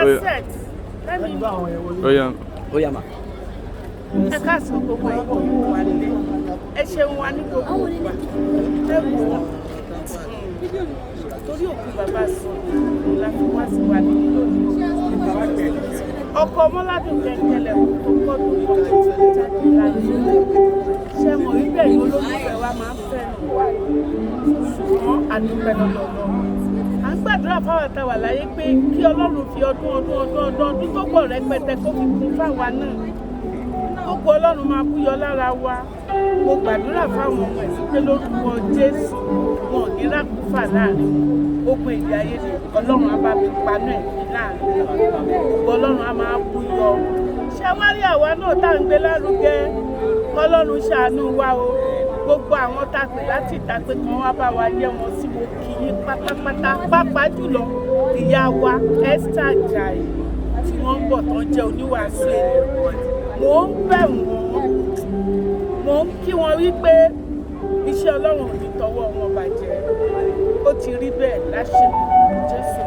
Set. Let me Ó yá. Ó yá mà. Ẹ káàsán, gbogbo ẹ̀yin wà nílé. Ẹ ṣeun wa ní gbogbo ìgbà. Ẹ wò ó. Torí òkú bàbá sùn la fi wá sí wa nílé lónìí. Ọkọ Ọmọládùn kẹ̀kẹ́lẹ̀ tó kọ́dún kan tó jáde láyé. Ṣé mọ̀ wípé ẹ̀yin olólùfẹ́ wa máa ń fẹ́ràn wa? Ṣùgbọ́n àdúpẹ́ lọ́dọ̀ Ọlọ́run. À ń gbàdúrà fáwọn àtàwà láyé pé kí Ọlọ́run fi ọdún ọdún ọdún ọdún ọdún tó pọ̀ rẹpẹtẹ kó fi kún fáwa náà. Gbogbo Ọlọ́run máa búyọ lára wa. Mo gbàdúrà fáwọn ọmọ ẹ̀ pé lórúkọ Jésù, wọn ò ní rákúfà láàrin ogun èdè ayédè. Ọlọ́run á bá mi paná ẹ̀ ní láàrin wọn. Gbogbo Ọlọ́run á máa búyọ. Ṣé wá rí àwa náà tá à ń gbé lárugẹ, kọ́lọ́run ṣàánú wa o. Gbogbo àwọn tá a pè láti ìta pé kan wá bá wa yẹ wọn sí, mo kí yín pátápátá, pàápàá jùlọ ìyá wa Esther Ajayi tí wọ́n ń bọ̀ tán jẹ́ oníwàásù ènìyàn. Mò ń bẹ̀ wọ́n, mò ń kí wọn wípé iṣẹ́ Ọlọ́run ò ní tọwọ́ wọn bàjẹ́. Ó ti rí bẹ́ẹ̀ láṣẹ Jésù.